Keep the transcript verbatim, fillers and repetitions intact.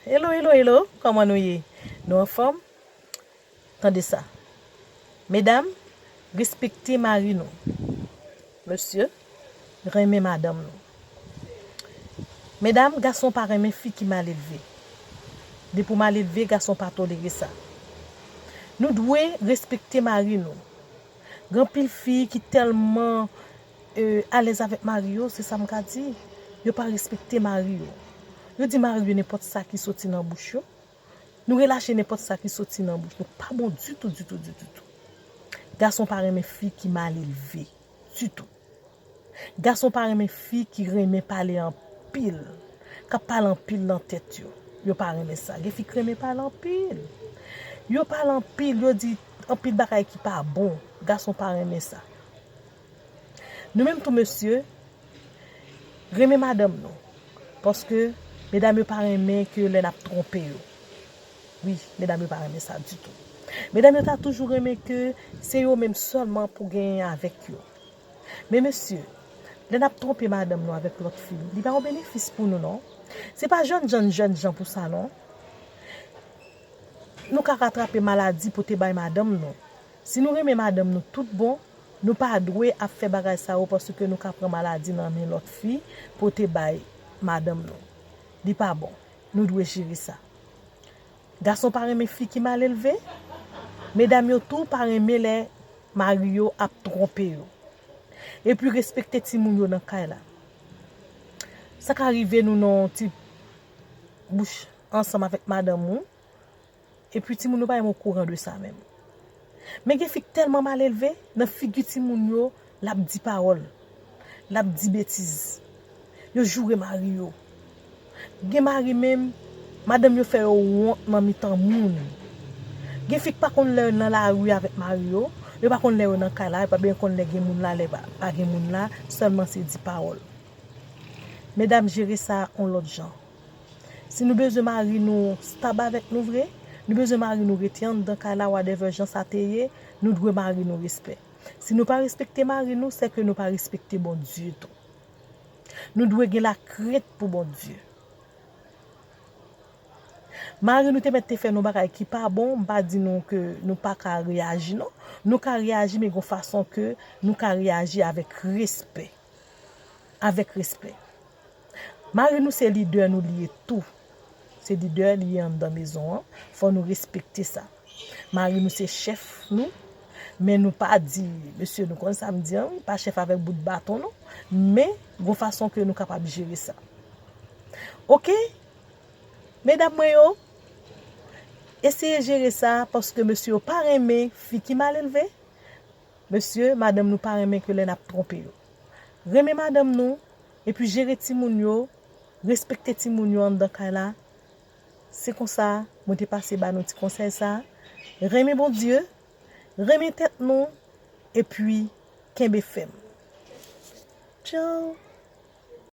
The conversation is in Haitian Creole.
Hello, hello, hello, kòman nou ye? Nou anfòm? Tande sa. Medam, respekte mari nou. Mesye, renmen madanm nou. Medam, gason pa renmen fi ki mal elve. Depi w mal elve, gason pa tolere sa. Nou dwe respekte mari nou. Gen anpil fi ki tèlman e, alèz avèk mari yo, se sa m ka di. Yo pa respekte mari yo. Yo di mari yo nenpòt sa ki soti nan bouch yo. Nou relache nenpòt sa ki soti nan bouch nou. Pa bon ditou, ditou, ditou, ditou. Gason pa renmen fi ki mal elve. Ditou. Gason pa renmen fi ki renmen pale anpil. K ap pale anpil nan tèt yo. Yo pa renmen sa. Gen fi k renmen pale anpil. Yo pale anpil, yo di anpil bagay ki pa bon. Gason pa renmen sa. Nou menm tou mesye, renmen madanm nou. Paske medam yo pa renmen ke lè n ap twonpe yo. Wi, medam yo pa renmen sa ditou. Medam yo ta toujou renmen ke se yo menm sèlman pou genyen avèk yo. Men mesye, lè n ap twonpe madanm nou avèk lòt fi, li pa yon benefis pou nou non. Se pa jèn jan, jèn jan pou sa non. Nou ka ratrape maladi pote bay madanm nou. Si nou renmen madanm nou tout bon, nou pa dwe ap fè bagay sa yo paske nou ka pran maladi nan men lòt fi pote bay madanm nou. Li pa bon. Nou dwe jere sa. Gason pa renmen fi ki mal elve. Medam yo tou pa renmen lè mari yo ap twonpe yo. Epi respekte timoun yo nan kay la. Sa ka rive nou nan yon ti bouch ansanm avèk madanm ou. Epi timoun yo pa menm okouran de sa menm. Men gen fi k tèlman mal elve, nan figi timoun yo, l ap di pawòl. L ap di betiz. Yo joure mari yo. Gen mari menm, madanm yo fè yo wont nan mitan moun. Gen fi k pa konn lè yo nan lari avèk mari yo, yo pa konn lè yo nan kay la, yo pa byen konn lè gen moun la, lè pa, pa gen moun la, sèlman se di pawòl. Medam, jere sa yon lòt jan. Si nou bezwen mari nou stab avèk nou vre, nou bezwen mari nou rete anndan kay la, whatever jan sa te ye, nou dwe mari nou respè. Si nou pa respekte mari nou, se ke nou pa respekte Bondye tou. Nou dwe gen lakrent pou Bondye. Mari nou te mèt te fè nou bagay ki pa bon, m pa di nou ke nou pa ka reyaji non. Nou ka reyaji, men gon fason ke nou ka reyaji avèk respè. Avèk respè. Mari nou se lidè nou li ye tou. Se lidè li ye anndan mezon an. Fò nou respekte sa. Mari nou se chèf nou. Men nou pa di, mesye, nou konn sa m di an, wi, pa chèf avèk bout baton non. Men gon fason ke nou kapab jere sa. Oke? Medam mwen yo, eseye jere sa paske mesye yo pa renmen fi ki mal elve. Mesye, madanm nou pa renmen ke lè n ap twonpe yo. Renmen madanm nou, epi jere timoun yo, respekte timoun yo anndan kay la. Se konsa, mwen te pase ba nou ti konsèy sa. Renmen Bondye, renmen tèt nou, epi kenbe fèm. Tchao!